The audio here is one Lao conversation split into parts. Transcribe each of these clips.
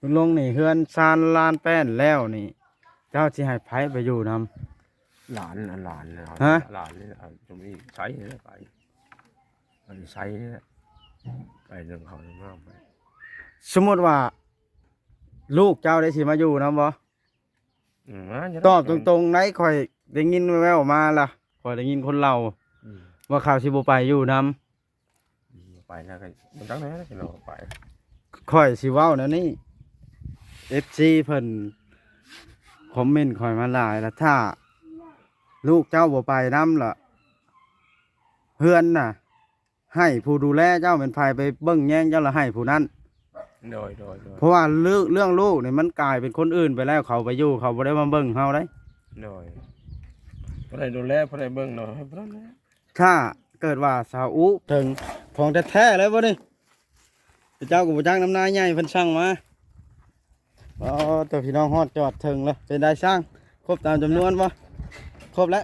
ລຸງລົງນີ້ ເຮືອນຊານລານແປ້ນແລ້ວນີ້ ເຈົ້າຊິໃຫ້ໃຜໄປຢູ່ນຳ? ຫຼານ ອັນຫຼານນະ ຮະ? ຫຼານນີ້ແຫຼະ ເອົາ ຈະມີໃຊ້ນີ້ແຫຼະໄປ ອັນໃຊ້ນີ້ແຫຼະ ໄປນຳເຂົານຳນ້ອງໄປ. ສົມມຸດວ່າ ລູກເຈົ້າໄດ້ຊິມາຢູ່ນຳບໍ່? ອືມ ມາຢູ່ ຕອບຕົງໆໄດ້ ຂ້ອຍໄດ້ຍິນແວ່ວໆມາລະ ຂ້ອຍໄດ້ຍິນຄົນເລົ່າ ອືມ ວ່າເຂົາຊິບໍ່ໄປຢູ່ນຳ. ອືມ ໄປແລ້ວກໍບໍ່ຈັກແນວໃດ ຂ້ອຍຊິເວົ້າແນວນີ້ ເອັຟຊີ ເພິ່ນຄອມເມັນຂ້ອຍມາຫຼາຍລະ ຖ້າລູກເຈົ້າບໍ່ໄປນຳລະ ເຮືອນນະ ໃຫ້ຜູ້ດູແລເຈົ້າແມ່ນໃຜໄປເບິ່ງແຍງເຈົ້າລະໃຫ້ຜູ້ນັ້ນ. ໂດຍ ໂດຍ ໂດຍ ເພາະວ່າເລື່ອງ ເລື່ອງລູກນີ້ມັນກາຍເປັນຄົນອື່ນໄປແລ້ວ ເຂົາໄປຢູ່ ເຂົາບໍ່ໄດ້ມາເບິ່ງເຮົາໄດ໋. ໂດຍ ຜູ້ໃດດູແລ ຜູ້ໃດເບິ່ງເນາະ ໃຫ້ຜູ້ນັ້ນແຫຼະ. ຖ້າເກີດວ່າຊາວອຸເຖິງຂອງແທ້ໆເລີຍບໍ່ນີ້ ເຈົ້າກໍບໍ່ຈັກ ນຳນາຍໃຫຍ່ເພິ່ນສັ່ງມາ. ອໍ ຕົວພີ່ນ້ອງຮອດຈອດເຖິງແລ້ວ ເປັນໄດຊ່າງ ຄົບຕາມຈຳນວນບໍ່? ຄົບແລ້ວ.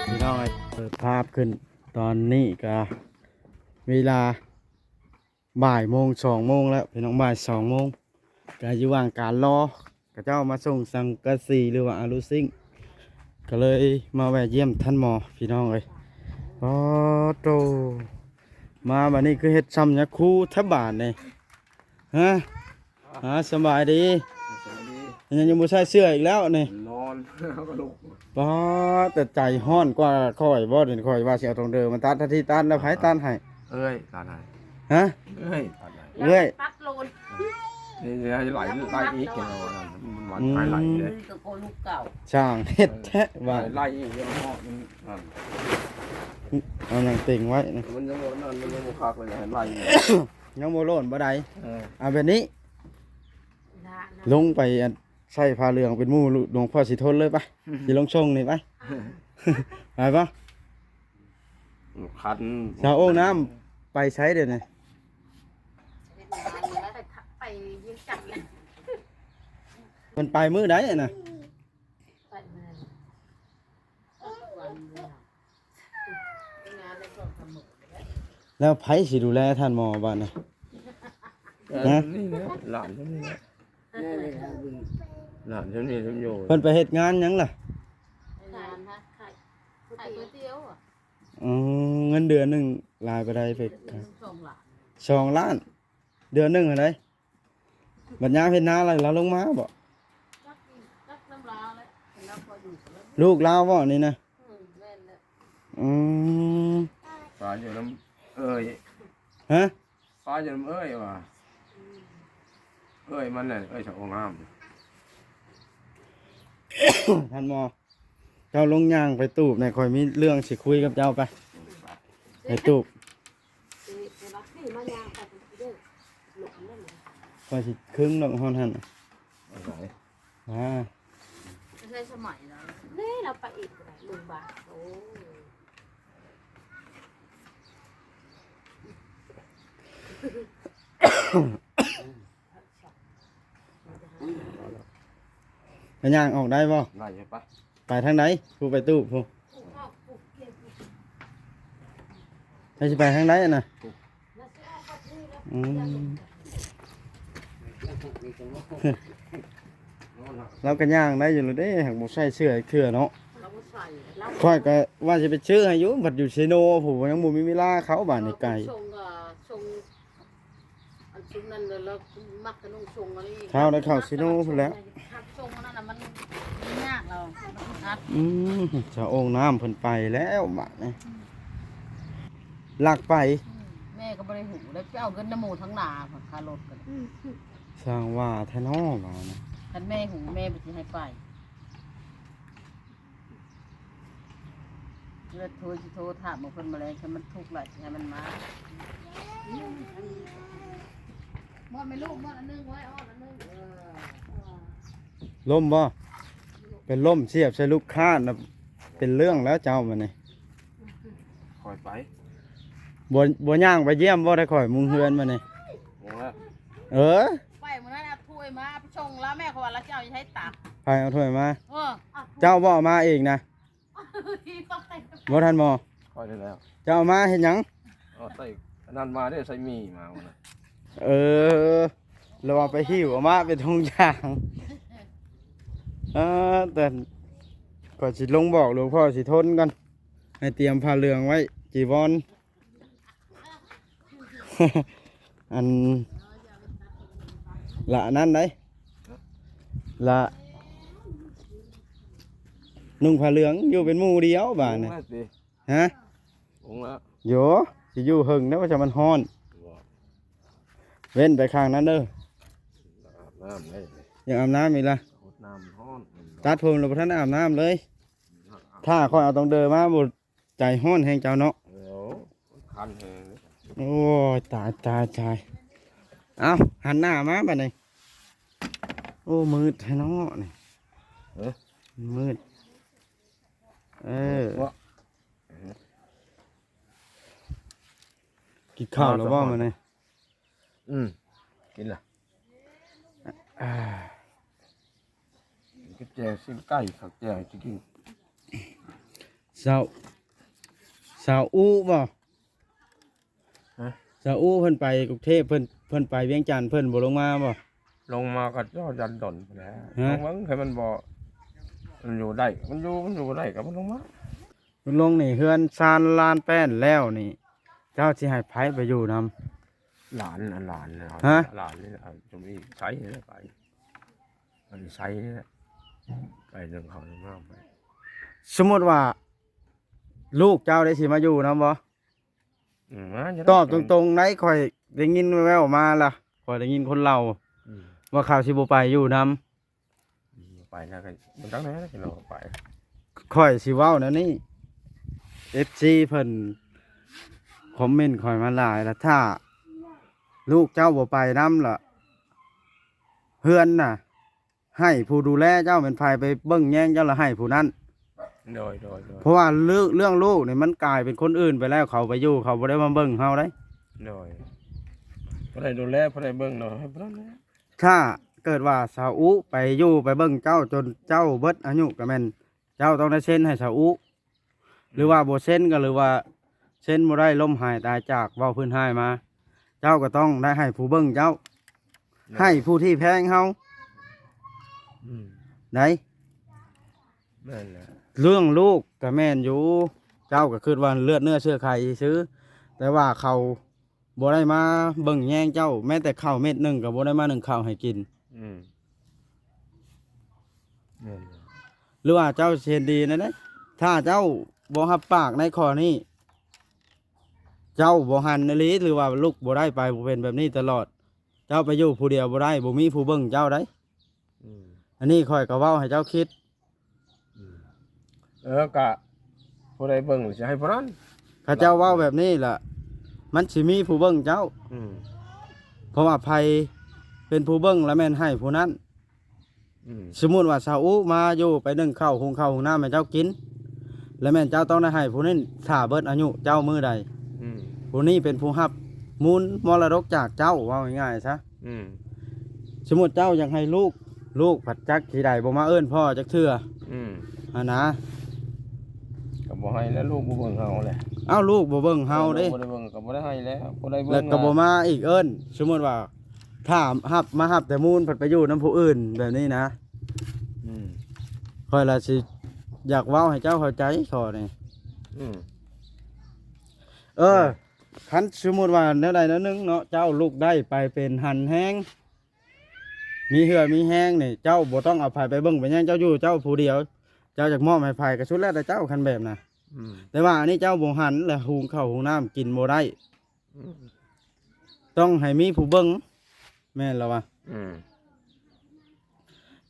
ພີ່ນ້ອງເອີຍ ເປີດພາບຂຶ້ນ ຕອນນີ້ກະເວລາ ບ່າຍໂມງ ສອງໂມງແລ້ວພີ່ນ້ອງ ບ່າຍສອງໂມງ ກະຢູ່ລະຫວ່າງການລໍເຂົາເຈົ້າມາສົ່ງສັງກະສີ ຫຼືວ່າອາລູຊິງ ກະເລີຍມາແວ່ຢ້ຽມທ່ານໝໍພີ່ນ້ອງເອີຍ. ອໍ ໂຕ ມາບາດນີ້ຄືເຮັດຊ່ຳຍາຄູແທ້ບາດນີ້ ຮະ? ອ່າ ສະບາຍດີ. ສະບາຍດີ. ຍັງ ຍັງບໍ່ໃສ່ເສື້ອອີກແລ້ວນີ້ ນອນ ກໍລຸກ. ປາດ ແຕ່ໃຈຮ້ອນກວ່າຂ້ອຍບໍ່ ດຽວນີ້ຂ້ອຍວ່າຊິເອົາຖົງເດີມາຕັດ ທັງທີ່ຕັດແລ້ວໃຜຕັດໃຫ້? ເອື້ອຍຕັດໃຫ້. ຮະ? ເອື້ອຍຕັດໃຫ້. ເອື້ອຍຕັດໂລນ ນີ້ໄຫຼ ໄຫຼອີກ ເຫັນບໍ່ນັ້ນ ມັນ ອືມ ໄຫຼເດ້ ຄືກັບຄົນລູກເກົ່າ ຊ່າງເຮັດແທ້ວ່າ ໄຫຼອີກ ເນາະ ມັນ ເອົາຫຍັງເຕັງໄວ້ນະ ມັນຍັງບໍ່ນັ້ນ ມັນຍັງບໍ່ຄັກເລີຍ ໃຫ້ໄຫຼອີກ ຍັງບໍ່ໂລນບໍ່ໄດ້. ເອີ ເອົາແບບນີ້ ລະ ລະ ລົງໄປ ອັນ ໃສ່ຜ້າເຫຼືອງເປັນໝູ່ ຫຼວງພໍ່ສີທົນເລີຍປະ ຊິລົງສົ່ງນີ້ໄປ ໄປບໍ່? ຄັນ ສາວໂອ່ງນ້ຳໄປໃສດຽວນີ້? ໄປວຽງຈັນ ເພິ່ນໄປມື້ໃດຫັ້ນນະ? ໄປມື້ ແລ້ວໃຜຊິດູແລທ່ານໝໍບາດນີ້? ເອີ ຮະ? ນີ້ແຫຼະ ຫຼານຊ່ຳນີ້ແຫຼະ ຫຼານຊ່ຳນີ້ຊ່ຳໂຍ. ເພິ່ນໄປເຮັດງານຫຍັງລະ? ເຮັດງານ ຂາຍ ຂາຍກ໋ວຍຕຽວ. ອໍ ເງິນເດືອນໜຶ່ງຫຼາຍປານໃດ? ໄປ ສອງລ້ານ ສອງລ້ານ ເດືອນໜຶ່ງຫັ້ນໃດ. ບັດຍາມເຮັດນາລະ ລາວລົງມາບໍ່? ຈັກ ຈັກນຳລາວແຫຼະ ເຫັນລາວພໍຢູ່ ລູກລາວບໍ່ນີ້ນະ? ອືມ ແມ່ນແຫຼະ. ອືມ ປາຢູ່ນຳເອື້ອຍ ຮະ? ປາຢູ່ນຳເອື້ອຍວ່າ ອືມ ເອື້ອຍມັນແຫຼະ ເອື້ອຍສາວໂອ່ງນ້ຳ. ທ່ານໝໍ ເຈົ້າລົງຍ່າງໄປຕູບແດ່ ຂ້ອຍມີເລື່ອງຊິຄຸຍກັບເຈົ້າ ໄປ ໄປຕູບ. ຂ້ອຍຊິຄຶງດອກຮອດຫັ້ນ ໄປໃສ? ອ່າ ໄປໃສສະໄໝລະ ເດ້ລາວໄປອີກ ໂລງບານ. ໂອ້ ແລ້ວຍ່າງອອກໄດ້ບໍ່? ໄດ້ຢູ່ປະ? ໄປທາງໃດ? ຜູ້ໄປຕູ້ຜູ້ ໃຫ້ຊິໄປທາງໃດນະ? ອືມ ລາວກໍຍ່າງໄດ້ຢູ່ແລ້ວເດ້ ຫາກບໍ່ໃສ່ເສື້ອຈັກເທື່ອເນາະ. ຂ້ອຍກໍວ່າຊິໄປຊື້ໃຫ້ຢູ່ ບັດຢູ່ເຊໂນພຸ້ນ ຍັງບໍ່ມີເວລາເຂົ້າ ບາດນີ້ໄກ. ອັນຊຸມນັ້ນລະ ລະມັກແຕ່ນຸ່ງຊົງອັນນີ້ ທ້າວໄດ້ເຂົ້າຊີໂນພຸ້ນແຫຼະ. ຮັບຊົງອັນນັ້ນນະມັນຍາກແລ້ວ ມັນອຶດອັດ. ອືມ ສາວໂອ່ງນ້ຳເພິ່ນໄປແລ້ວບາດນີ້ ລັກໄປ. ອືມ ແມ່ກໍບໍ່ໄດ້ຮູ້ ໄດ້ໄປເອົາເງິນນຳໝູ່ທັງໜ້າ ຄ່າລົດກໍໄດ້. ຊ່າງວ່າແທ້ເນາະ ບາດນີ້ ຄັນແມ່ຮູ້ແມ່ບໍ່ຊິໃຫ້ໄປ. ເລີຍໂທ ຊິໂທຖາມເພິ່ນມາແລງ ຄັນມັນທຸກຫຼາຍຊິໃຫ້ມັນມາ. ໝົດແມ່ລູກ ໝົດອັນໜຶ່ງ ໄວ້ອອກອັນໜຶ່ງ. ເອີ ລົ້ມບໍ່? ໄປລົ້ມສຽບໃສ່ລູກຄ້ານະ ເປັນເລື່ອງແລ້ວເຈົ້າ ບາດນີ້. ຂ້ອຍໄປ ບໍ່ ບໍ່ຍ່າງໄປຢ້ຽມບໍ່ໄດ້ ຂ້ອຍມຸງເຮືອນມານີ້. ບໍ່ແລ້ວ ເອີ ໄປມື້ນັ້ນເອົາຖ້ວຍມາ ເອົາໄປສົ່ງລາວ ແມ່ເຂົາວ່າລາວຊິເອົາຢູ່ໃສຕັກ ໃຜເອົາຖ້ວຍມາ? ເອີ ເອົາຖ້ວຍ ເຈົ້າບໍ່ເອົາມາເອງນະ? ທີ່ໄປ ບໍ່ທັນໝໍ ຂ້ອຍໄດ້ແລ້ວ ເຈົ້າເອົາມາເຮັດຫຍັງ? ເອົາໃສ່ອັນນັ້ນມາເດ້ ໃສ່ໝີ່ມາມື້ນັ້ນ ເອີ ລະວ່າໄປຫິ້ວເອົາມາເປັນຖົງຢາງ ເອີ ແຕ່ຂ້ອຍຊິລົງບອກຫຼວງພໍ່ສີທົນກ່ອນ ໃຫ້ຕຽມຜ້າເຫຼືອງໄວ້ ຈີວອນ ອັນ ລະອັນນັ້ນໃດ໋ ລະນຸ່ງຜ້າເຫຼືອງຢູ່ເປັນໝູ່ດຽວບາດນີ້ ລົງແລ້ວຕິ ຮະ ລົງແລ້ວ ໂຢ ຊິຢູ່ເຫິງແດ່ ວ່າຈະມັນຮ້ອນ ບໍ່ ເວັ້ນໄປຂ້າງນັ້ນເດີ ອາບນ້ຳເລີຍ ຍັງອາບນ້ຳອີກລະ ຫົດນ້ຳຮ້ອນ ຕັດຜົມແລ້ວບໍ່ທັນອາບນ້ຳເລີຍ ຖ້າຂ້ອຍເອົາຕົງເດີມາບໍ່ ໃຈຮ້ອນແຮງເຈົ້າເນາະ ໂອ້ ຄັນແຮງ ໂອ້ຍ ຕາຍ ຕາຍ ຕາຍ ເອົ້າ ຫັນໜ້າມາບາດນີ້ ໂອ້ ມືດແທ້ເນາະນີ້ ເອີ ມືດ ເອີ ກິນເຂົ້າແລ້ວບໍ່ມື້ນີ້? ອືມ ກິນລະ ອ່າ ກິນແຈ່ວຊີ້ນໄກ່ ເຂົ້າແຈ່ວຊິກິນ ສາວ ສາວອູບໍ່? ຮະ? ສາວອູເພິ່ນໄປກຸງເທບ ເພິ່ນ ເພິ່ນໄປວຽງຈັນ ເພິ່ນບໍ່ລົງມາບໍ່? ລົງມາກໍເຈົ້າຢັນດົນພຸ້ນແຫຼະ ຮະ? ລົງເບິ່ງໃຫ້ມັນບໍ່ ມັນຢູ່ໄດ້ ມັນຢູ່ ມັນຢູ່ບໍ່ໄດ້ກໍບໍ່ລົງມາ ລົງນີ້ເຮືອນຊານລານແປ້ນແລ້ວນີ້ ເຈົ້າຊິໃຫ້ໃຜໄປຢູ່ນຳ? ຫຼານ ຫຼານ ຮະ? ຫຼານນີ້ ເອົາ ຈະມີໃຊ້ໄປ ອັນໃຊ້ນີ້ແຫຼະ ໄປນຳເຂົານຳເຮົາໄປ ສົມມຸດວ່າ ລູກເຈົ້າໄດ້ຊິມາຢູ່ນຳບໍ່? ອືມ ມາຢູ່ ຕອບຕົງໆໄດ໋ ຂ້ອຍໄດ້ຍິນແວ່ວໆມາລະ ຂ້ອຍໄດ້ຍິນຄົນເລົ່າ ອືມ ວ່າເຂົາຊິບໍ່ໄປຢູ່ນຳ ອືມ ໄປນະ ກໍບໍ່ຈັກແນວໃດ໋ ເຂົາໄປ ຂ້ອຍຊິເວົ້າແນວນີ້ ເອັຟຊີເພິ່ນຄອມເມັນຂ້ອຍມາຫຼາຍລະ ຖ້າລູກເຈົ້າບໍ່ໄປນຳລະ ເຮືອນນະ ໃຫ້ຜູ້ດູແລເຈົ້າແມ່ນໃຜໄປເບິ່ງແຍງເຈົ້າລະໃຫ້ຜູ້ນັ້ນ ໂດຍ ໂດຍ ໂດຍ ເພາະວ່າເລື່ອງ ເລື່ອງລູກນີ້ມັນກາຍເປັນຄົນອື່ນໄປແລ້ວ ເຂົາໄປຢູ່ ເຂົາບໍ່ໄດ້ມາເບິ່ງເຮົາເດ້ ໂດຍ ບໍ່ໄດ້ດູແລ ບໍ່ໄດ້ເບິ່ງດອກ ໃຫ້ຜູ້ນັ້ນແຫຼະ ຖ້າເກີດວ່າສາວອຸໄປຢູ່ໄປເບິ່ງເຈົ້າຈົນເຈົ້າເບິດອາຍຸ ກໍແມ່ນເຈົ້າຕ້ອງໄດ້ເຊັນໃຫ້ສາວອຸ ຫຼືວ່າບໍ່ເຊັນກໍ ຫຼືວ່າເຊັນບໍ່ໄດ້ ລົ້ມຫາຍຕາຍຈາກ ເວົ້າພື້ນຮ້າຍມາ ເຈົ້າກໍຕ້ອງໄດ້ໃຫ້ຜູ້ເບິ່ງເຈົ້າ ໂດຍ ໃຫ້ຜູ້ທີ່ແພງເຮົາ ອືມ ໄດ້ ແມ່ນແຫຼະ ເລື່ອງລູກກໍແມ່ນຢູ່ ເຈົ້າກໍຄິດວ່າເລືອດເນື້ອເຊື້ອໄຂຊື່ໆ ແຕ່ວ່າເຂົາ ບໍ່ໄດ້ມາເບິ່ງແຍງເຈົ້າ ແມ້ແຕ່ເຂົ້າເມັດໜຶ່ງກໍບໍ່ໄດ້ມາໜຶ້ງເຂົ້າໃຫ້ກິນ ອືມ ແມ່ນ ຫຼືວ່າເຈົ້າຊິເຫັນດີແນວໃດ ຖ້າເຈົ້າບໍ່ຮັບປາກໃນຂໍ້ນີ້ ເຈົ້າບໍ່ຫັນອີ່ຫຼີ ຫຼືວ່າລຸກບໍ່ໄດ້ໄປ ບໍ່ເປັນແບບນີ້ຕະຫຼອດ ເຈົ້າໄປຢູ່ຜູ້ດຽວບໍ່ໄດ້ ບໍ່ມີຜູ້ເບິ່ງເຈົ້າໃດ ອືມ ອັນນີ້ຂ້ອຍກໍເວົ້າໃຫ້ເຈົ້າຄິດ ອືມ ເອີ ກະຜູ້ໃດເບິ່ງຊິໃຫ້ຜູ້ນັ້ນ ເຂົາເຈົ້າເວົ້າແບບນີ້ລະ ມັນຊິມີຜູ້ເບິ່ງເຈົ້າ ອືມ ເພາະວ່າໃຜເປັນຜູ້ເບິ່ງລະແມ່ນໃຫ້ຜູ້ນັ້ນ ອືມ ສົມມຸດວ່າຊາວອຸມາຢູ່ໄປໜຶ້ງເຂົ້າ ຫຸງເຂົ້າຫຸງນ້ຳໃຫ້ເຈົ້າກິນ ລະແມ່ນເຈົ້າຕ້ອງໄດ້ໃຫ້ຜູ້ນັ້ນຖ້າເບິດອາຍຸເຈົ້າມື້ໃດ ອືມ ຜູ້ນີ້ເປັນຜູ້ຮັບມູນມໍລະດົກຈາກເຈົ້າ ເວົ້າງ່າຍໆຊະ ອືມ ສົມມຸດເຈົ້າຢາກໃຫ້ລູກ ລູກພັດຈັກຊິໄດ້ບໍ່ມາເອີ້ນພໍ່ຈັກເທື່ອ ອືມ ຫັ້ນນະ ກໍບໍ່ໃຫ້ແລ້ວ ລູກບໍ່ເບິ່ງເຮົາແຫຼະ ເອົ້າ ລູກບໍ່ເບິ່ງເຮົາເດ້ ບໍ່ໄດ້ເບິ່ງກໍບໍ່ໄດ້ໃຫ້ແລ້ວ ບໍ່ໄດ້ເບິ່ງ ແລ້ວກໍບໍ່ມາອີກເອີ້ນ ສົມມຸດວ່າ ຖ້າຮັບ ມາຮັບແຕ່ມູນ ພັດໄປຢູ່ນຳຜູ້ອື່ນແບບນີ້ນະ ອືມ ຂ້ອຍລະຊິຢາກເວົ້າໃຫ້ເຈົ້າເຂົ້າໃຈຂໍ້ນີ້ ອືມ ເອີ ເອີ ຄັນສົມມຸດວ່າແນວໃດແນວໜຶ່ງເນາະ ເຈົ້າລຸກໄດ້ໄປເປັນຫັນແຮງ ມີເຫື່ອມີແຮງນີ້ ເຈົ້າບໍ່ຕ້ອງເອົາໃຜໄປເບິ່ງໄປແຍງ ເຈົ້າຢູ່ເຈົ້າຜູ້ດຽວ ເຈົ້າຢາກມອບໃຫ້ໃຜກໍສຸດແລ້ວແຕ່ເຈົ້າ ຄັນແບບນະ ອືມ ແຕ່ວ່າອັນນີ້ເຈົ້າບໍ່ຫັນ ແລະ ຫຸງເຂົ້າຫຸງນ້ຳກິນບໍ່ໄດ້ ອືມ ຕ້ອງໃຫ້ມີຜູ້ເບິ່ງ ແມ່ນລະວະ ອືມ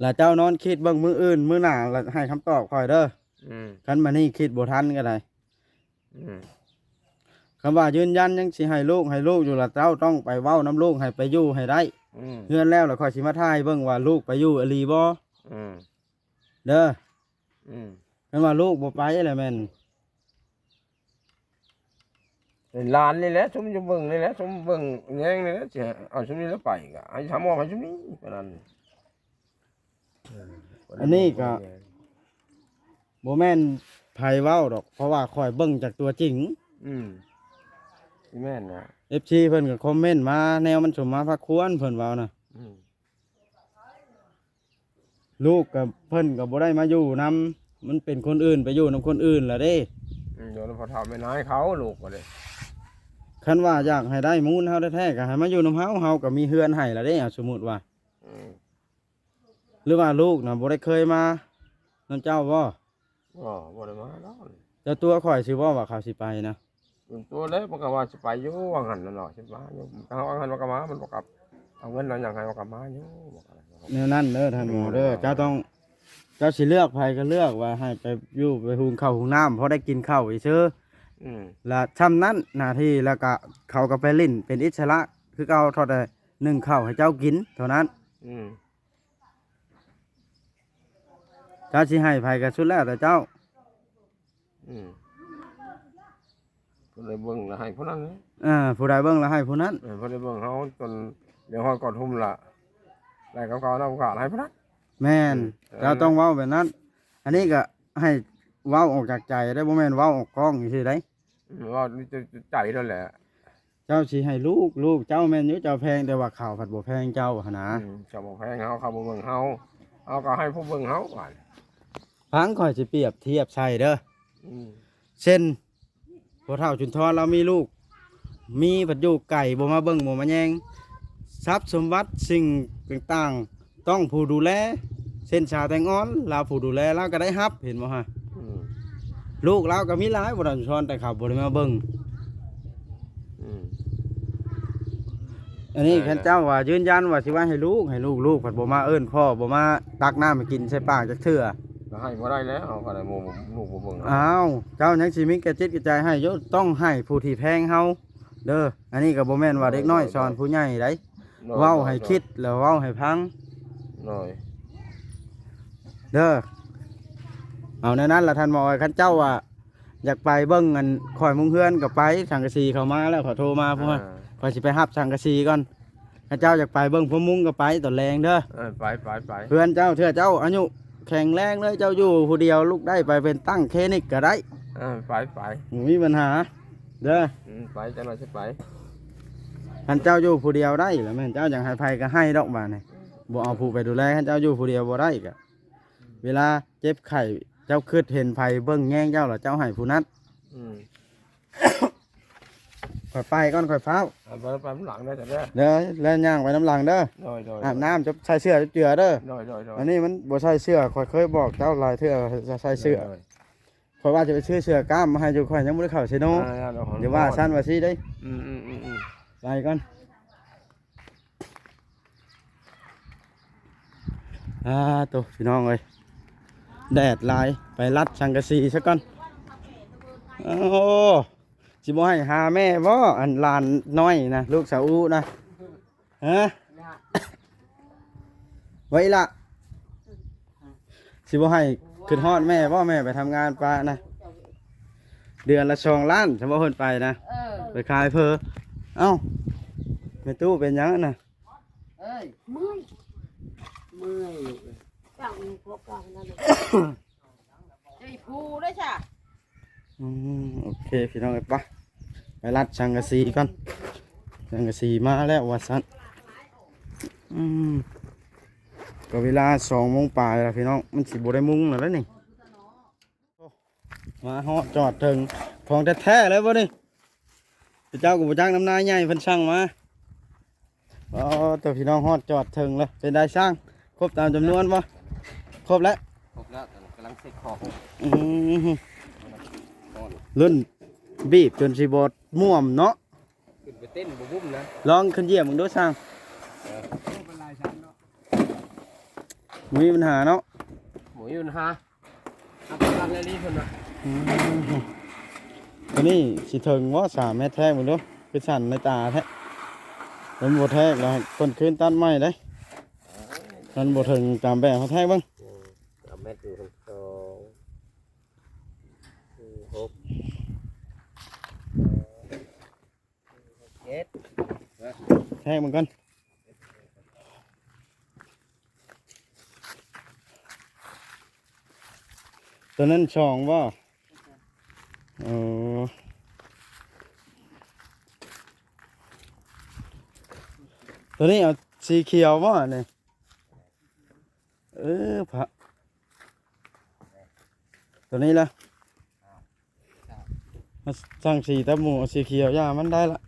ລະເຈົ້ານອນຄິດເບິ່ງມື້ອື່ນ ມື້ໜ້າລະໃຫ້ຄຳຕອບຂ້ອຍເດີ ອືມ ຄັນມື້ນີ້ຄິດບໍ່ທັນກໍໄດ້ ອືມ ຄຳວ່າຢືນຢັນຍັງຊິໃຫ້ລູກ ໃຫ້ລູກຢູ່ລະ ເຈົ້າຕ້ອງໄປເວົ້ານຳລູກໃຫ້ໄປຢູ່ໃຫ້ໄດ້ ອືມ ເຮືອນແລ້ວລະຂ້ອຍຊິມາຖ່າຍເບິ່ງວ່າລູກໄປຢູ່ອີ່ຫຼີບໍ່ ອືມ ເດີ ອືມ ຄັນວ່າລູກບໍ່ໄປລະແມ່ນ ຫຼານນີ້ແຫຼະ ຊຸມຢູ່ເບິ່ງນີ້ແຫຼະ ຊຸມເບິ່ງແຍງນີ້ແຫຼະ ຊິເອົາຊຸມນີ້ລະໄປ ກະໃຫ້ທຳມອບໃຫ້ຊຸມນີ້ ປານນັ້ນ. ອັນນີ້ກະບໍ່ແມ່ນໃຜເວົ້າດອກ ເພາະວ່າຂ້ອຍເບິ່ງຈາກຕົວຈິງ. ອືມ ຊິແມ່ນນະ ເອັຟຊີ ເພິ່ນກະຄອມເມັນມາ ແນວມັນສົມມາພາຄວນ ເພິ່ນເວົ້ານະ. ອືມ ລູກກະ ເພິ່ນກະບໍ່ໄດ້ມາຢູ່ນຳ ມັນເປັນຄົນອື່ນ ໄປຢູ່ນຳຄົນອື່ນລະເດ້. ອືມ ຢູ່ນຳພໍ່ເຖົ້າແມ່ນາຍເຂົາ ລູກກະເດ້. ຄັນວ່າຢາກໃຫ້ໄດ້ມູນເຮົາແທ້ໆ ກະໃຫ້ມາຢູ່ນຳເຮົາ ເຮົາກະມີເຮືອນໃຫ້ລະເດ້. ເອົາ ສົມມຸດວ່າ ອືມ ຫຼືວ່າລູກນະບໍ່ໄດ້ເຄີຍມານຳເຈົ້າບໍ່? ບໍ່ ບໍ່ໄດ້ມາດອກ. ເຈົ້າຕົວະຂ້ອຍຊື່ບໍ່ວ່າເຂົາຊິໄປນະ? ຕົວະແລ້ວ ມັນກະວ່າຊິໄປຢູ່ ວ່າງຫັ້ນນະເນາະ ຊິມາຢູ່ ທາງວ່າງຫັ້ນມັນກະມາ ມັນບໍ່ກັບ ເອົາເງິນເອົາຫຍັງໃຫ້ມັນກະມາຢູ່. ແນວນັ້ນເດີທ່ານໝໍເດີ ເຈົ້າຕ້ອງ ເຈົ້າຊິເລືອກໃຜກະເລືອກ ວ່າໃຫ້ໄປຢູ່ໄປຫຸງເຂົ້າຫຸງນ້ຳ ພໍໄດ້ກິນເຂົ້າຊື່. ອືມ ລະຊ່ຳນັ້ນໜ້າທີ່ ລະກະເຂົາກະໄປຫຼິ້ນເປັນອິດສະຫຼະຄືເກົ່າ ເທົ່າແຕ່ໜຶ້ງເຂົ້າໃຫ້ເຈົ້າກິນເທົ່ານັ້ນ. ອືມ ເຈົ້າຊິໃຫ້ໃຜກະສຸດແລ້ວແຕ່ເຈົ້າ. ອືມ ຜູ້ໃດເບິ່ງລະໃຫ້ຜູ້ນັ້ນເລີຍ. ເອີ ຜູ້ໃດເບິ່ງລະໃຫ້ຜູ້ນັ້ນ. ເອີ ຜູ້ໃດເບິ່ງເຮົາຈົນດຽວຮອດກອດຫຸ້ມລະ ໄດ້ກຳເກົ່ານຳກະໃຫ້ຜູ້ນັ້ນ. ແມ່ນ ເອີ ເຈົ້າຕ້ອງເວົ້າແບບນັ້ນ. ອັນນີ້ກະໃຫ້ເວົ້າອອກຈາກໃຈເດ້ ບໍ່ແມ່ນເວົ້າອອກກ້ອງຊື່ໆໃດ. ອືມ ເວົ້າຈາກໃຈນັ້ນແຫຼະ. ເຈົ້າຊິໃຫ້ລູກ ລູກເຈົ້າແມ່ນຢູ່ ເຈົ້າແພງ ແຕ່ວ່າເຂົາພັດບໍ່ແພງເຈົ້າຫັ້ນນາ. ອືມ ເຂົາບໍ່ແພງເຮົາ ເຂົາບໍ່ເບິ່ງເຮົາ ເຮົາກະໃຫ້ຜູ້ເບິ່ງເຮົາບາດ. ຟັງຂ້ອຍຊິປຽບທຽບໃສ່ເດີ. ອືມ ເຊັ່ນ ພໍ່ເຖົ້າຈຸນທອນລາວມີລູກ ມີພັດຢູ່ໄກ ບໍ່ມາເບິ່ງບໍ່ມາແຍງ ຊັບສົມບັດສິ່ງຕ່າງໆ ຕ້ອງຜູ້ດູແລ ເຊັ່ນຊາວແຕງອ່ອນ ລາວຜູ້ດູແລ ລາວກະໄດ້ຮັບ ເຫັນບໍ່ຮະ? ອືມ ລູກລາວກະມີຫຼາຍ ບໍ່ຕ້ອງສອນ ແຕ່ເຂົາບໍ່ໄດ້ມາເບິ່ງ. ອືມ ອັນນີ້ ແມ່ນແຫຼະ ຄັນເຈົ້າວ່າຢືນຢັນວ່າຊິໄວ້ໃຫ້ລູກ ໃຫ້ລູກ ລູກພັດບໍ່ມາເອີ້ນພໍ່ ບໍ່ມາຕັກນ້ຳໃຫ້ກິນໃສ່ປາກຈັກເທື່ອ ກະໃຫ້ບໍ່ໄດ້ແລ້ວ ເຮົາກະໄດ້ ບໍ່ ລູກບໍ່ເບິ່ງ. ອ້າວ ເຈົ້າຍັງຊິມີແກ່ຈິດແກ່ໃຈໃຫ້ຢູ່ ຕ້ອງໃຫ້ຜູ້ທີ່ແພງເຮົາເດີ. ອັນນີ້ກະບໍ່ແມ່ນວ່າເດັກນ້ອຍສອນຜູ້ໃຫຍ່ໃດ. ໂດຍ ເວົ້າໃຫ້ຄິດ ແລ້ວເວົ້າໃຫ້ຟັງ. ໂດຍ ເດີ ເອົາແນວນັ້ນລະທ່ານໝໍເອີຍ. ຄັນເຈົ້າວ່າຢາກໄປເບິ່ງອັນຂ້ອຍມຸງເຮືອນກະໄປ ສັງກະສີເຂົ້າມາແລ້ວ ເຂົາໂທມາ ເອີ ພວກ ຂ້ອຍຊິໄປຮັບສັງກະສີກ່ອນ. ຄັນເຈົ້າຢາກໄປເບິ່ງພວກມຸງກະໄປຕອນແລງເດີ. ເອີ ໄປ ໄປ ໄປ ເຮືອນເຈົ້າ ເທື່ອເຈົ້າອາຍຸແຂງແຮງເລີຍ ເຈົ້າຢູ່ຜູ້ດຽວ ລຸກໄດ້ໄປເປັນຕັ້ງເຄນິກກະໄດ້. ເອີ ໄປ ໄປ ບໍ່ມີບັນຫາເດີ. ອືມ ໄປ ຈັກໜ້ອຍຊິໄປ. ຄັນເຈົ້າຢູ່ຜູ້ດຽວໄດ້ລະແມ່ນ ເຈົ້າຢາກໃຫ້ໃຜກະໃຫ້ດອກບາດນີ້ ບໍ່ເອົາຜູ້ໄປດູແລ. ຄັນເຈົ້າຢູ່ຜູ້ດຽວບໍ່ໄດ້ກະ ເວລາເຈັບໄຂ້ ເຈົ້າຄຶດເຫັນໃຜເບິ່ງແຍງເຈົ້າລະ ເຈົ້າໃຫ້ຜູ້ນັ້ນ. ອືມ ຂ້ອຍໄປກ່ອນ ຂ້ອຍຟ້າວ. ໄປ ໄປນຳຫຼັງເດີ ເດີ ແລ້ວຍ່າງໄປນຳຫຼັງເດີ. ໂດຍ ໂດຍ ອາບນ້ຳ ໃສ່ເສື້ອເຈືອເດີ. ໂດຍ ໂດຍ ໂດຍ ອັນນີ້ມັນບໍ່ໃສ່ເສື້ອ ຂ້ອຍເຄີຍບອກເຈົ້າຫຼາຍເທື່ອ ຈະໃສ່ເສື້ອ. ໂດຍ ໂດຍ ຂ້ອຍວ່າຈະໄປຊື້ເສື້ອກ້າມມາໃຫ້ຢູ່ ຂ້ອຍຍັງບໍ່ໄດ້ເຂົ້າເຊໂນ. ເອີ ເອີ ຢ່າວ່າຊັ້ນວ່າຊີ້ເດ້. ອືມ ອືມ ອືມ ອືມ ໄປກ່ອນ. ອ່າ ໂຕ ພີ່ນ້ອງເອີຍ ແດດຫຼາຍ ໄປລັດສັງກະສີຊະກ່ອນ. ໂອ້ ຊິບໍ່ໃຫ້ຫາແມ່ບໍ່ ອັນຫຼານນ້ອຍນະ ລູກສາວອູນະ? ຮະ ວ່າອີ່ຫຼະ ຊິບໍ່ໃຫ້ຄິດຮອດແມ່ບໍ່ ແມ່ໄປທຳງານປະນະ ເດືອນລະສອງລ້ານ ສຳບໍ່ເພິ່ນໄປນະ. ເອີ ໄປຂາຍເພີ. ເອົ້າ ແມ່ຕູ້ເປັນຫຍັງນະ? ເອີຍ ເມື່ອຍ ເມື່ອຍລູກເອີຍ ຕັ້ງຢູ່ພວກເກົ່ານັ້ນເລີຍ ເຈົ້າອີ່ຜູ້ເດ້ຊະ. ອືມ ໂອເຄ ພີ່ນ້ອງເອີຍ ໄປ ໄປລັດສັງກະສີກ່ອນ ສັງກະສີມາແລ້ວວ່າຊັ້ນ. ອືມ ກະເວລາສອງໂມງປາຍລະພີ່ນ້ອງ ມັນຊິບໍ່ໄດ້ມຸງແລ້ວເດ້ນີ້. ມາຮອດຈອດເຖິງ ຂອງແທ້ໆເລີຍບໍ່ນີ້ ເຈົ້າກະບໍ່ຈັກ ນຳນາຍໃຫຍ່ເພິ່ນສັ່ງມາ. ອໍ ໂຕ ພີ່ນ້ອງ ຮອດຈອດເຖິງແລ້ວ ເປັນໃດຊ່າງ ຄົບຕາມຈຳນວນບໍ່? ຄົບແລ້ວ ຄົບແລ້ວ ກຳລັງເຊັກຂອງ. ອືມ ລຸ້ນບີບຈົນຊິບໍ່ມ່ວນເນາະ ຂຶ້ນໄປເຕັ້ນບໍ່ບຸ້ມນະ ລອງຂຶ້ນຢຽບເບິ່ງດູຊ່າງ. ເອີ ບໍ່ມີບັນຫາເນາະ ບໍ່ມີບັນຫາ. ຮັບປະກັນແລ້ວນີ້ເພິ່ນວ່າ. ອືມ ໂຕນີ້ຊິເຖິງບໍ່ ສາມແມັດແທກເບິ່ງດູ ຄືສັ່ນໃນຕາແທ້. ມັນບໍ່ແທກລະໃຫ້ເພິ່ນຄືນຕັດໃໝ່ເດ້ ມັນບໍ່ເຖິງຕາມແບບເຮົາແທກເບິ່ງ. ອືມ ສາມແມັດຢູ່ ສອງ ສີ່ ຫົກ ເຮັດ ແທກມັນກ່ອນ. ຕົວນັ້ນສອງບໍ່? ເອີ ຕົວນີ້ເອົາສີຂຽວບໍ່ນີ້? ເອີ ພະ ຕົວນີ້ລະ ມາສັ່ງສີຕາໝູ ເອົາສີຂຽວຢ່າມັນໄດ້ລະ.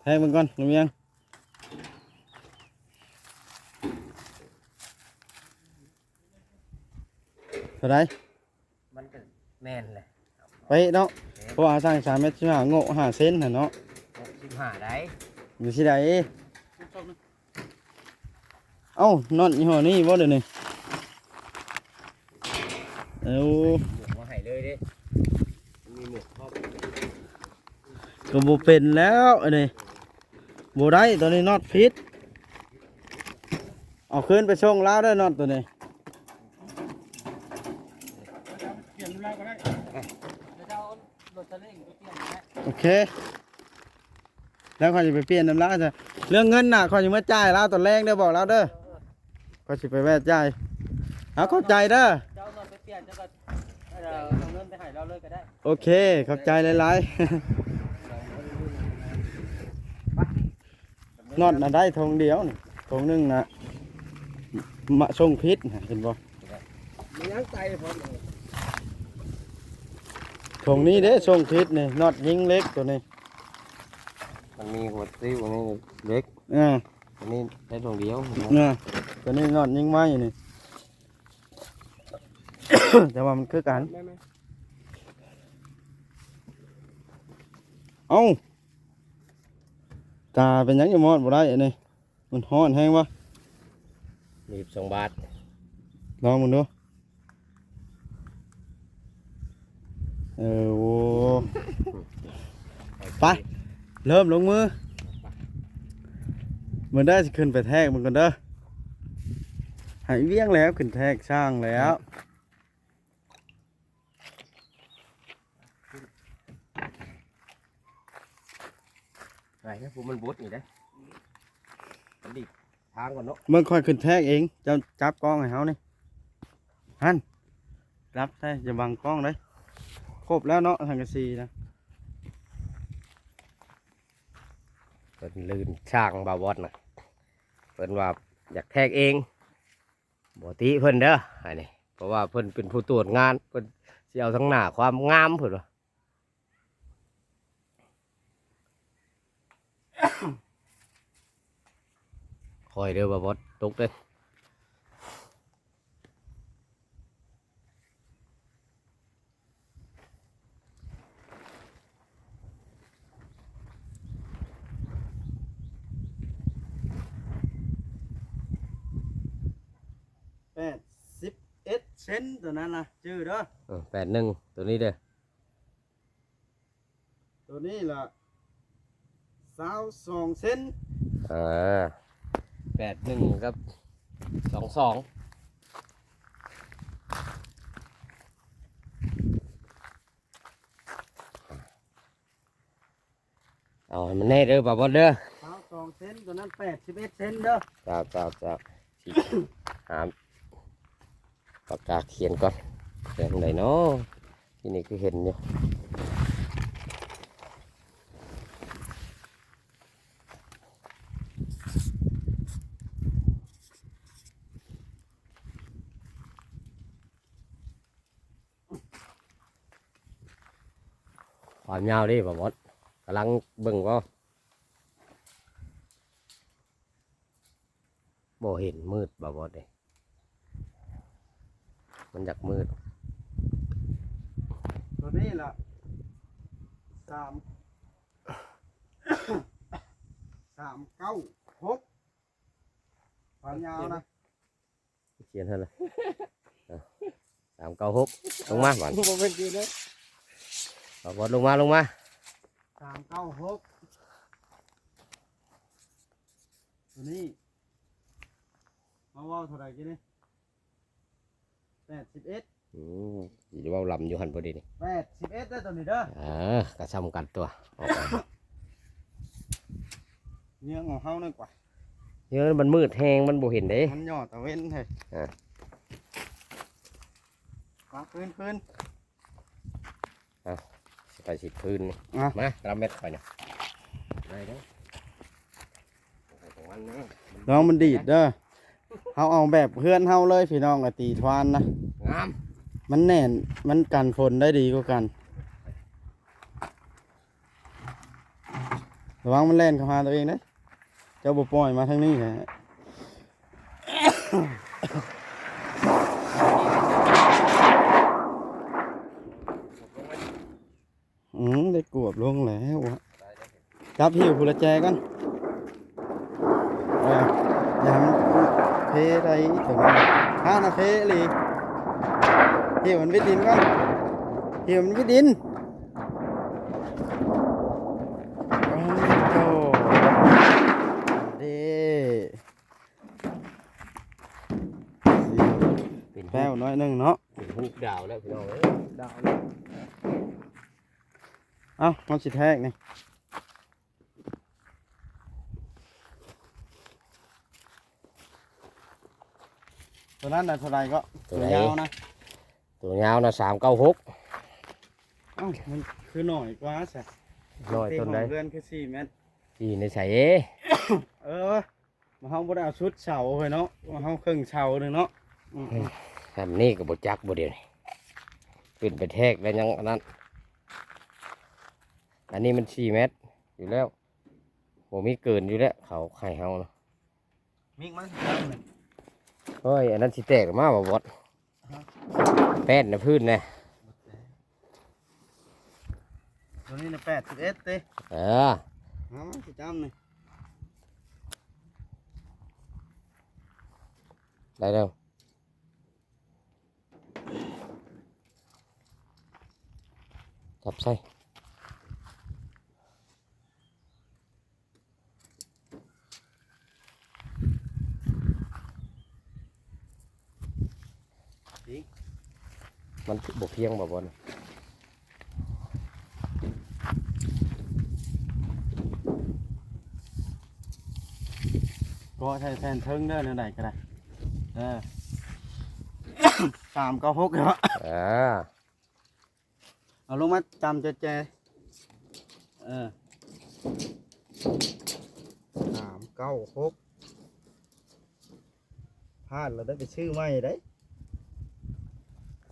ແທກເບິ່ງກ່ອນ ລຸງວຽງ ເທົ່າໃດ? ມັນກໍແມ່ນແຫຼະ ເປະເນາະ ເພາະວ່າເຮົາສັ່ງສາມແມັດສິບຫ້າ ໂງະຫ້າເຊັນຫັ້ນເນາະ. ຫົກສິບຫ້າໃດ ຢູ່ທີ່ໃດ? ເອົ້າ ນັອດຍີ່ຫໍ້ນີ້ບໍ່ດຽວນີ້? ເອົາ ໝວກມາໃຫ້ເລີຍເດ້ ມີໝວກພ້ອມ ກໍບໍ່ເປັນແລ້ວອັນນີ້ ບໍ່ໄດ້ ຕອນນີ້ນັອດຜິດ. ເອົາຄືນໄປສົ່ງລາວເດີ ນັອດຕົວນີ້. ປ່ຽນລາວກໍໄດ້ ດຽວເອົາລົດສະເລັງໄປປ່ຽນກໍໄດ້. ໂອເຄ ແລ້ວຂ້ອຍຊິໄປປ່ຽນນຳລາວຊະ. ເລື່ອງເງິນນະ ຂ້ອຍຊິມາຈ່າຍລາວຕອນແລງເດີ ບອກລາວເດີ ຂ້ອຍຊິໄປແວ່ຈ່າຍ. ເອົາ ຂອບໃຈເດີ ເຈົ້າເອົາໄປປ່ຽນ ເຈົ້າກໍເອົາເງິນໄປໃຫ້ລາວເລີຍກໍໄດ້. ໂອເຄ ຂອບໃຈຫຼາຍໆ. ນັອດນະໄດ້ຖົງດຽວນີ້ ຖົງໜຶ່ງນະ ມາສົ່ງຜິດນະ ເຫັນບໍ່? ມັນຍັງໄກພໍ ຖົງນີ້ເດ້ສົ່ງຜິດນີ້ ນັອດຍິງເຫຼັກຕົວນີ້ ມັນມີຫົວຕິ້ວນີ້ເຫຼັກ ເອີ ຕົວນີ້ໄດ້ຖົງດຽວ ເອີ ຕົວນີ້ນັອດຍິງໄມ້ນີ້ ແຕ່ວ່າມັນຄືກັນ. ເອົ້າ ຕາເປັນຫຍັງຍັງມອດບໍ່ໄດ້ອັນນີ້? ມັນຮ້ອນແຮງວະ ມີສິບສອງບາດ ລອງເບິ່ງດູ. ເອີ ໂອ້ ໄປ ເລີ່ມລົງມື. ມື້ໜ້າຊິຂຶ້ນໄປແທກມັນກ່ອນເດີ ໃຫ້ວຽງແລ້ວ ຂຶ້ນແທກຊ່າງແລ້ວ. ໄປນະ ຜູ້ມັນບົດນີ້ເດ້ ມັນດີດທາງກ່ອນເນາະ. ເບິ່ງຂ້ອຍຂຶ້ນແທກເອງ ເຈົ້າຈັບກ້ອງໃຫ້ເຮົານີ້ ຫັ້ນ ຈັບໃສ່ ຢ່າບັງກ້ອງເດ້. ຄົບແລ້ວເນາະ ສັງກະສີນະ. ເພິ່ນລື່ນຊ່າງບ່າວບອດນະ ເພິ່ນວ່າຢາກແທກເອງ. ບໍ່ຕິເພິ່ນເດີ ອັນນີ້ ເພາະວ່າເພິ່ນເປັນຜູ້ຕວດງານ ເພິ່ນຊິເອົາທັງໜ້າຄວາມງາມ ເພິ່ນວ່າ. ຄ່ອຍເດີ ບໍ່ ບໍ່ຕົກເດີ. ແປດສິບເອັດເຊັນ ຕົວນັ້ນນະ ຈື່ເດີ. ເອີ ແປດໜຶ່ງ ຕົວນີ້ເດີ ຕົວນີ້ລະ ຊາວສອງເຊັນ. ເອີ ແປດໜຶ່ງກັບສອງສອງ. ເອົາໃຫ້ມັນແນ່ເດີ ບ່າວບອດເດີ. ຊາວສອງເຊັນ ຕົວນັ້ນແປດສິບເອັດເຊັນເດີ. ເຈົ້າ ເຈົ້າ ເຈົ້າ ຊິຫາປາກກາຂຽນກ່ອນ ຂຽນໃດເນາະ? ທີ່ນີ້ຄືເຫັນຢູ່ ຄວາມຍາວເດ້ ບ່າວບອດ ກຳລັງເບິ່ງບໍ່? ບໍ່ເຫັນ ມືດ ບ່າວບອດເດ້ ມັນຢາກມືດ. ຕົວນີ້ລະ ສາມ ສາມເກົ້າຫົກ ຄວາມຍາວນະ ຂຽນຫັ້ນລະ ສາມເກົ້າຫົກ ລົງມາບາດ ບໍ່ເປັນຄືເດີ ບ່າວບອດ ລົງມາ ລົງມາ ສາມເກົ້າຫົກ ຕົວນີ້ ມາເວົ້າເທົ່າໃດກີ້ນີ້? ແປດສິບເອັດ. ອືມ ຊິເວົ້າລຳຢູ່ຫັ້ນບໍ່ເດນີ້. ແປດສິບເອັດເດີໂຕນີ້ເດີ. ເອີ ກະຊ່ຳກັນຕົວະ ອອກມາ. ເຍືອງຂອງເຮົານັ້ນກວ່າ ເຍືອງມັນມືດແຮງ ມັນບໍ່ເຫັນເດ້ ມັນຫຍໍ້ຕາເວັນເຮີ້ຍ. ອ່າ ມາ ຄືນ ຄືນ. ເອົາ ຊິໄປຊິຄືນນີ້. ອ່ະ ມາ ລຳແມັດຂ້ອຍນະ ໄດ້ເດີ. ລອງມັນດີດເດີ. ເຮົາເອົາແບບເຮືອນເຮົາເລີຍພີ່ນ້ອງ ກະຕີທວານນະ ງາມ ມັນແໜ້ນ ມັນກັນຝົນໄດ້ດີກວ່າກັນ. ລະວັງມັນແລ່ນເຂົ້າຫາຕົວເອງເດ້ ເຈົ້າບໍ່ປ່ອຍມາທາງນີ້ແທ້. ອືມ ໄດ້ກວບລົງແລ້ວ. ຈັບຫິ້ວຜູ້ລະແຈກ່ອນ. ເອີ ຢ່າໃຫ້ມັນເພໄດ້ຕົວນີ້ ຫ້ານະເພອີ່ຫຼີ. ຫິ້ວມັນວິດດິນກ່ອນ ຫິ້ວມັນວິດດິນ. ໂອ້ໂຫ ເດ້ ເປັນແປ້ວໜ້ອຍໜຶ່ງເນາະ. ເປັນຮູບດາວແລ້ວພີ່ນ້ອງເອີຍ ດາວແລ້ວ. ເອົ້າ ເຮົາຊິແທກນີ້ ຕົວນັ້ນນະເທົ່າໃດເກາະ? ຕົວໃດ? ຕົວຍາວນະ ຕົວຍາວນະ ສາມເກົ້າຫົກ. ເອົ້າ ມັນຄືໜ້ອຍກວ່າຊະ? ໜ້ອຍຕົວໃດ? ເຮືອນຄືສີ່ແມັດ. ສີ່ໃນໃສ? ເອີ ເຮົາບໍ່ໄດ້ເອົາຊຸດເສົາເຮີ້ຍເນາະ ເຮົາເຄິ່ງເສົາໜຶ່ງເນາະ. ອືມ ແບບນີ້ກະບໍ່ຈັກບໍ່ດຽວນີ້ ຂຶ້ນໄປແທກແລ້ວຍັງອັນນັ້ນ. ອັນນີ້ມັນສີ່ແມັດຢູ່ແລ້ວ ບໍ່ມີເກີນຢູ່ແລ້ວ ເຂົາໃຫ້ເຮົານະ. ມີກມັນ ໂອ້ຍ ອັນນັ້ນຊິແຕກມາບໍ່ບອດ. ຮະ? ແປ້ນນະພື້ນນະ ຕົວນີ້ນະ ແປດສິບເອັດຕິ. ເອີ ມາ ມາ ຊິຈ້ຳນີ້ ໄດ້ແລ້ວ. ຈັບໃສ່ ມັນບໍ່ພຽງບໍ່ ບ່ອນ ເກາະໃສ່ແຜ່ນເທິງເດີ ແນວໃດກະໄດ້. ເອີ ສາມເກົ້າຫົກເນາະ. ເອີ ເອົາລົງມາຈ້ຳແຈໆ. ເອີ ສາມເກົ້າຫົກ ພາດແລ້ວໄດ້ໄປຊື້ໃໝ່ໄດ໋.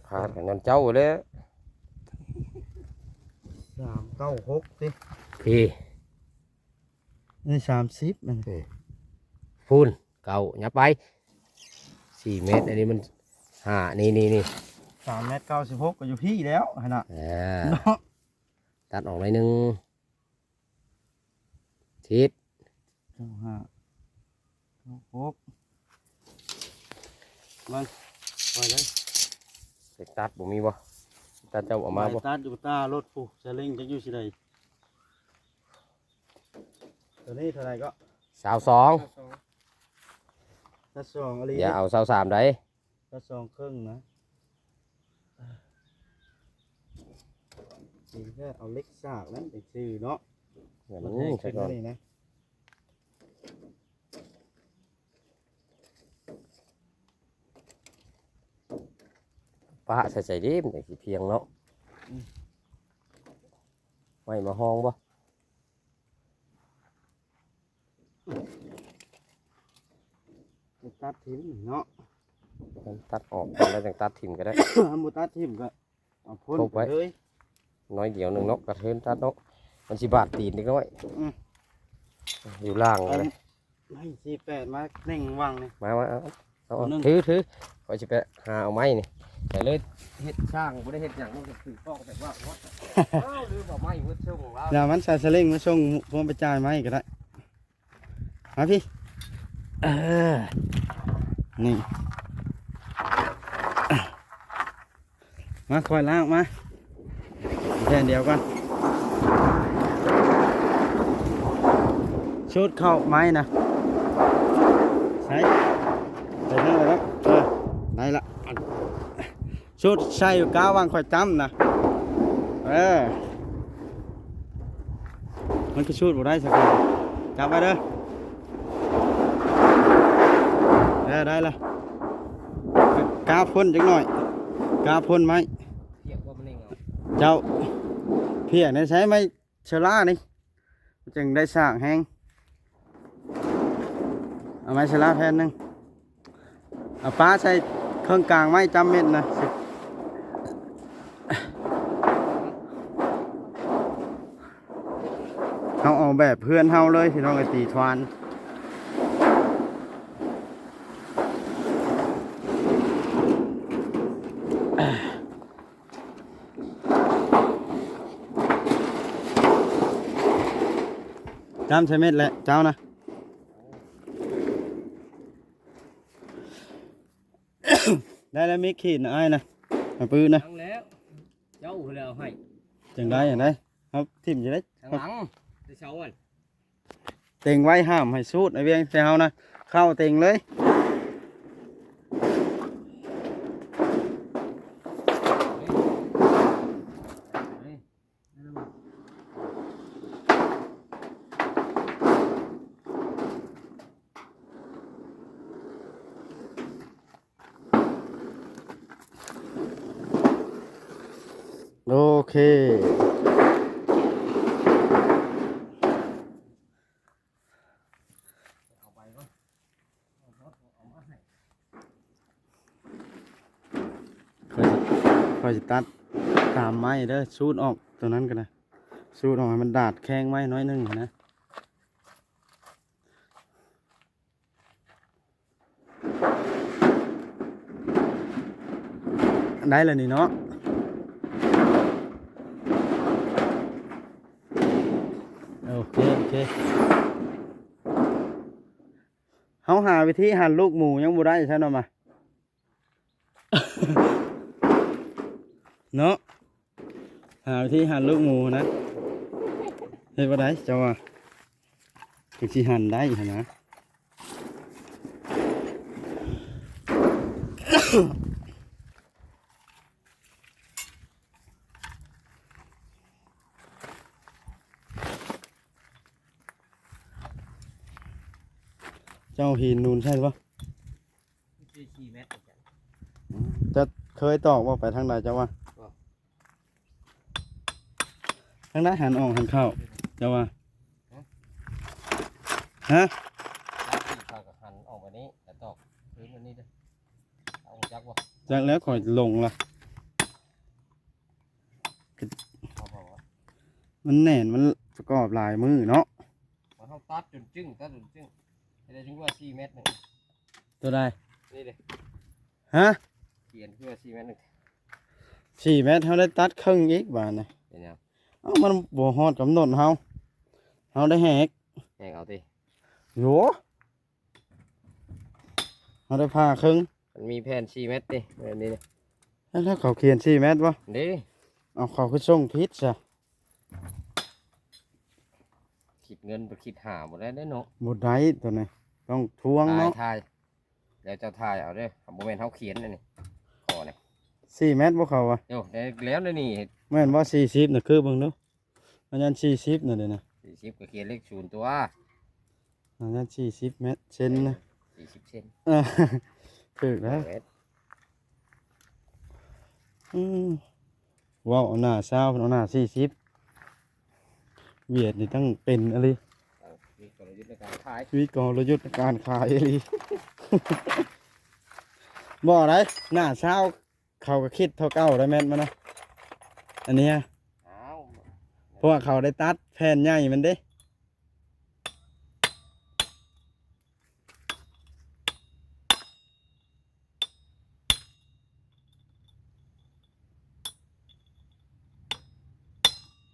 ພາດກະຍ້ອນເຈົ້າແຫຼະ. ສາມເກົ້າຫົກຕິ ພີ້ ນີ້ສາມສິບ ເອີ ພຸ້ນ ເກົ້າ ຫຍັບໄປສີ່ແມັດ. ອັນນີ້ມັນຫ້າ ນີ້ ນີ້ ນີ້ ສາມແມັດເກົ້າສິບຫົກ ກະຢູ່ພີ້ແລ້ວຫັ້ນນະ. ເອີ ເນາະ ຕັດອອກໜ້ອຍໜຶ່ງ ທິດ ເກົ້າຫ້າ ເກົ້າຫົກ ມາ ປ່ອຍເລີຍ. ເຫຼັກຕັດບໍ່ມີບໍ່? ຕັດເຈົ້າເອົາມາບໍ່? ຕັດຢູ່ຕາລົດພຸ້ນ ສະເລັງຈັກຢູ່ຊິໃດ. ຕົວນີ້ເທົ່າໃດເກາະ? ຊາວສອງ ຊາວສອງ ຊາວສອງອີ່ຫຼີ. ຢ່າເອົາຊາວສາມໃດ໋ ຊາວສອງເຄິ່ງນະ. ຊິເອົາເຫຼັກສາກນັ້ນຈັ່ງຊື່ເນາະ ມັນແຮງຂຶ້ນນີ້ນະ. ປະໃສ່ໃສ່ເດ້ ມັນຈັ່ງຊິພຽງເນາະ. ອືມ ໄມ້ມາຮອງບໍ່? ຕັດຖິ້ມເນາະ ຕັດອອກແລ້ວຈັ່ງຕັດຖິ້ມກະໄດ້. ຄັນບໍ່ຕັດຖິ້ມກະເອົາພົ້ນໄປເລີຍ ໜ້ອຍດຽວໜຶ່ງເນາະ ກະເທີນຕັດເນາະ. ມັນຊິບາດຕີນເດັກນ້ອຍ. ອືມ ຢູ່ລ່າງກະໄດ້. ໄມ້ສີ່ແປດມາເໜັ່ງວັງນີ້ ມາ ມາ ເອົາ ເອົາ ໜຶ່ງ ຖື ຖື ຂ້ອຍຊິໄປຫາເອົາໄມ້ນີ້. ແຕ່ເລີຍເຮັດຊ່າງ ບໍ່ໄດ້ເຮັດຫຍັງ ມັນກະຖືກ້ອງແບບວ່າ ເອົາ ຫຼືວ່າໄມ້ເວີດເຊີງຂອງລາວ ແລ້ວມັນໃສ່ສະເລັງມາສົ່ງ ພວມໄປຈ່າຍໄມ້ກະໄດ້. ມາພີ້ ເອີ ນີ້ ມາ ຂ້ອຍລາກມາ ແຜ່ນດຽວກ່ອນ. ຊຸດເຂົ້າໄມ້ນະ ໃສ່ ໃສ່ເທິງແລ້ວ ເອີ ໄດ້ລະ. ຊຸດ ຈຸດໃສ່ກາວາງຂ້ອຍຈຳນະ ເອີ ມັນຄືສູດບໍ່ໄດ້ຊະ ຈັບໄວ້ເດີ ເອີ ໄດ້ລະ ກາພົ່ນຈັກໜ້ອຍ ກາພົ່ນໄມ້ ພຽກບໍ່ມັນເອງເອົາ ເຈົ້າ ພຽກໃນໃຊ້ໄມ້ ເຊື້ອລານີ້ ມັນຈຶ່ງໄດ້ສ້າງແຮງ ເອົາໄມ້ເຊື້ອລາແຜ່ນໜຶ່ງ ເອົາປາໃສ່ເຄິ່ງກາງໄມ້ຈຳເມັດນະ ເຮົາອອກແບບເຮືອນເຮົາເລີຍ ພີ່ນ້ອງເອີຍ ຕີທວານ ຈຳໃສ່ເມັດແຫຼະເຈົ້ານະ ໄດ້ແລ້ວ ມີຂີດນະອ້າຍນະ ໃຫ້ປືນະ ຍັງແລ້ວ ເຈົ້າແລ້ວໃຫ້ ຈັ່ງໃດຫັ້ນໃດ ເຮົາຖິ້ມຢູ່ເດ້ ທາງຫຼັງ ແຕ່ເຊົ້າຫັ້ນ ເຕັງໄວ້ ຫ້າມໃຫ້ສູດ ໄອ້ວຽງ ແຕ່ເຮົານະ ເຂົ້າເຕັງເລີຍ ໂອເຄ ຂ້ອຍຊິ ຂ້ອຍຊິຕັດຕາມໄມ້ເດີ ສູດອອກຕົວນັ້ນກໍໄດ້ ສູດອອກໃຫ້ມັນດາດແຂ້ງໄມ້ໜ້ອຍໜຶ່ງນະ. ໄດ້ແລ້ວນີ້ເນາະ ໂອເຄ ໂອເຄ ເຮົາຫາວິທີຫັນລູກໝູຍັງບໍ່ໄດ້ຊັ້ນເນາະ ມາ ເນາະ. ຫາວິທີຫັນລູກໝູນະ ເຮັດບໍ່ໄດ້ເຈົ້າວ່າ ຄືຊິຫັນໄດ້ຫັ້ນນະ ເຈົ້າຫີນນູນໃສ່ບໍ່? ເຈົ້າເຄີຍຕອກບໍ່ ໄປທາງໃດເຈົ້າວ່າ? ທາງໃດ ຫັນອອກຫັນເຂົ້າ ເຈົ້າວ່າ? ຮະ? ຮະ? ຫັນອອກແບບນີ້ ແລ້ວຕອກຄືນແບບນີ້ເດີ ເອົາ ຮູ້ຈັກບໍ່? ຈັກແລ້ວ ຂ້ອຍຫຼົງລະ ມັນແໜ້ນ ມັນປະກອບຫຼາຍມື້ເນາະ ເຮົາຕັດຈົນຈຶ້ງ ຕັດຈົນຈຶ້ງ ເຮັດໄດ້ເຖິງວ່າສີ່ແມັດໜຶ່ງ ຕົວໃດ? ນີ້ເດ້ ຮະ? ຂຽນຄືວ່າສີ່ແມັດໜຶ່ງ ສີ່ແມັດ ເຮົາໄດ້ຕັດເຄິ່ງອີກບາດນີ້ ເປັນຫຍັງ? ເອົ້າ ມັນບໍ່ຮອດກຳນົດເຮົາ ເຮົາໄດ້ແຫກ ແຫກເອົາຕິ ໂຫ ເຮົາໄດ້ຜ່າເຄິ່ງ ມັນມີແຜ່ນສີ່ແມັດຕິ ແບບນີ້ ແລ້ວເຂົາຂຽນສີ່ແມັດບໍ່? ເດ້ ເອົາ ເຂົາຄືສົ່ງຜິດຊະ ຄິດເງິນໄປຄິດຫາບໍ່ໄດ້ເດ້ເນາະ ບໍ່ໄດ້ຕົວນີ້ ຕ້ອງທວງເນາະ ຖ່າຍ ແລ້ວເຈົ້າຖ່າຍເອົາເດີ ບໍ່ແມ່ນເຮົາຂຽນອັນນີ້ ຂໍນີ້ ສີ່ແມັດບໍ່ເຂົາວ່າ ໂອ້ ໄດ້ແລ້ວນີ້ ແມ່ນບໍ່? ສີ່ສິບນະ ຄືເບິ່ງດູ ອັນນັ້ນສີ່ສິບນະ ເດ້ນະ ສີ່ສິບກໍຂຽນເລກສູນຕົວ ອັນນັ້ນສີ່ສິບແມັດ ເຊັນນະ ເອີ ສີ່ສິບເຊັນ ເອີ ຖືກແລ້ວ ແມັດ ອືມ ເວົ້າເອົາໜ້າຊາວ ເພິ່ນເອົາໜ້າສີ່ສິບ ຫວຽດນີ້ຕັ້ງເປັນອີ່ຫຼີ ມີກະລະຍຸດໃນການຂາຍ ມີກະລະຍຸດໃນການຂາຍອີ່ຫຼີ ບໍ່ໄດ໋ ໜ້າຊາວ ເຂົາກໍຄິດເທົ່າເກົ່າໄດ໋ແມັດມັນນະ ອັນນີ້ ອ້າວ ເພາະວ່າເຂົາໄດ້ຕັດແຜ່ນໃຫຍ່ມັນເດ້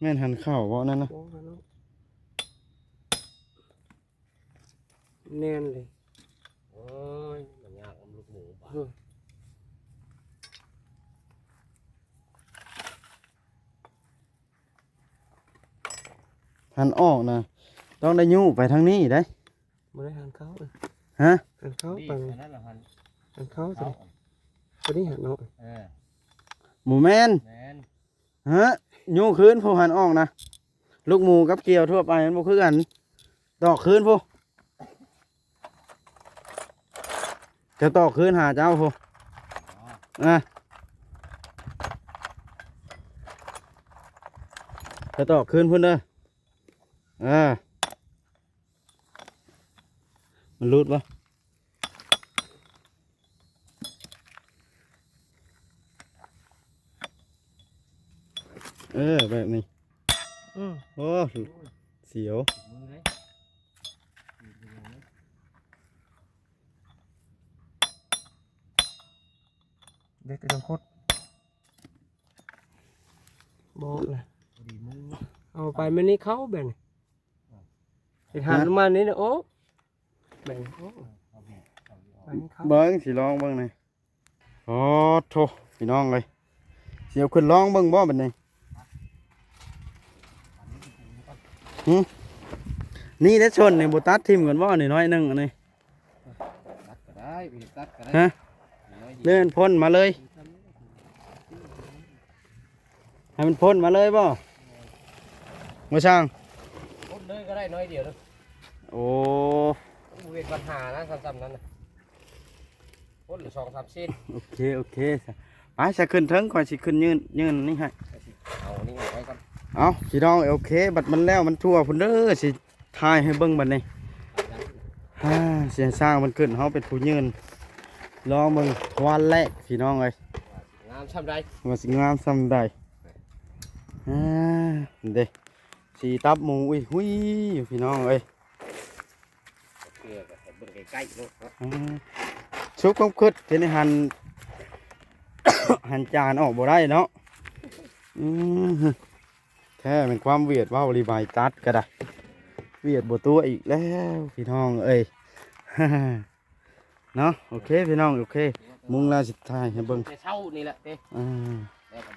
ແມ່ນຫັນເຂົ້າບໍ່ນັ້ນນະ? ບໍ່ ຫັ້ນເນາະ ແໜ້ນເລີຍ ໂອ້ຍ ມັນຍາກນຳລູກໝູບາດ ເອີ ຫັນອອກນະ ຕ້ອງໄດ້ຍູ້ໄປທາງນີ້ເດ້ ບໍ່ໄດ້ຫັນເຂົ້າ ຮະ? ຫັນເຂົ້າໄປ ອັນນັ້ນລະຫັນ ຫັນເຂົ້າ ເຂົ້າ ຕົວນີ້ ຕົວນີ້ຫັນເນາະ ເອີ ບໍ່ແມ່ນ ແມ່ນ ຮະ ຍູ້ຄືນຜູ້ຫັ້ນອອກນະ ລູກໝູກັບກ່ຽວທົ່ວໄປມັນບໍ່ຄືກັນ ຕອກຄືນພຸ້ນ ຈະຕອກຄືນຫາເຈົ້າພຸ້ນ ອ່າ ຈະຕອກຄືນພຸ້ນເດີ ເອີ ມັນຫຼຸດບໍ່? ເອີ ແບບນີ້ ອືມ ໂອ້ ສຽວ ເດັກກະຈັງຄົດ ບອກລະ ເອົາໄປມື້ນີ້ເຂົ້າແບບນີ້ ເຮັດຫັນມານີ້ນະ ໂອ້ ແບບນີ້ ໂອ້ ເບິ່ງ ຊິລອງເບິ່ງນີ້ ໂອ້ໂທ້ ພີ່ນ້ອງເອີຍ ຊິເອົາຂຶ້ນລອງເບິ່ງບໍ່ບັດນີ້? ຫື ນີ້ເດ້ ຊົນນີ້ບໍ່ຕັດຖິ້ມກ່ອນບໍ່? ນີ້ໜ້ອຍໜຶ່ງ ອັນນີ້ ຕັດກໍໄດ້ ບໍ່ຕັດກໍໄດ້ ຮະ ເລື່ອນພົ້ນມາເລີຍ ໃຫ້ມັນພົ້ນມາເລີຍບໍ່? ບໍ່ຊ່າງ ພົ້ນເລີຍກໍໄດ້ໜ້ອຍດຽວເດີ ໂອ້ ບໍ່ເປັນບັນຫານະ ສ່ຳໆນັ້ນນະ ຄົນລະສອງສາມເຊັນ ໂອເຄ ໂອເຄ ໄປຊະ ຂຶ້ນເທິງ ຂ້ອຍຊິຂຶ້ນຍື່ນ ຍື່ນນີ້ໃຫ້ ເອົານີ້ເອົາໄວ້ກ່ອນ ເອົາ ພີ່ນ້ອງ ໂອເຄ ບັດມັນແລ້ວ ມັນທົ່ວພຸ້ນເດີ ຊິຖ່າຍໃຫ້ເບິ່ງບັດນີ້ ອ່າ ຊິໃຫ້ຊ່າງເພິ່ນຂຶ້ນ ເຮົາເປັນຜູ້ຍື່ນ ລອງເບິ່ງຄວານແລກ ພີ່ນ້ອງເອີຍ ງາມຊ່ຳໃດ ວ່າຊິງາມຊ່ຳໃດ ອ່າ ເດ້ ສີຕັບໝູ ອຸ້ຍຫຸຍຢູ່ ພີ່ນ້ອງເອີຍ ເພື່ອໃຫ້ເບິ່ງໃກ້ໆໂລດເນາະ ອືມ ສຸດຄວາມຄິດ ທີນີ້ຫັນ ຫັນຈານອອກບໍ່ໄດ້ເນາະ ອືມ ແທ້ແມ່ນຄວາມຫວຽດ ເວົ້າລີບາຍຕັດກໍໄດ້ ຫວຽດບໍ່ຕົວະອີກແລ້ວ ພີ່ນ້ອງເອີຍ ເນາະ ໂອເຄ ພີ່ນ້ອງ ໂອເຄ ມຸງແລ້ວຊິຖ່າຍໃຫ້ເບິ່ງ ແຕ່ເຊົ້ານີ້ແຫຼະເດ້ ອ່າ ແລ້ວກໍ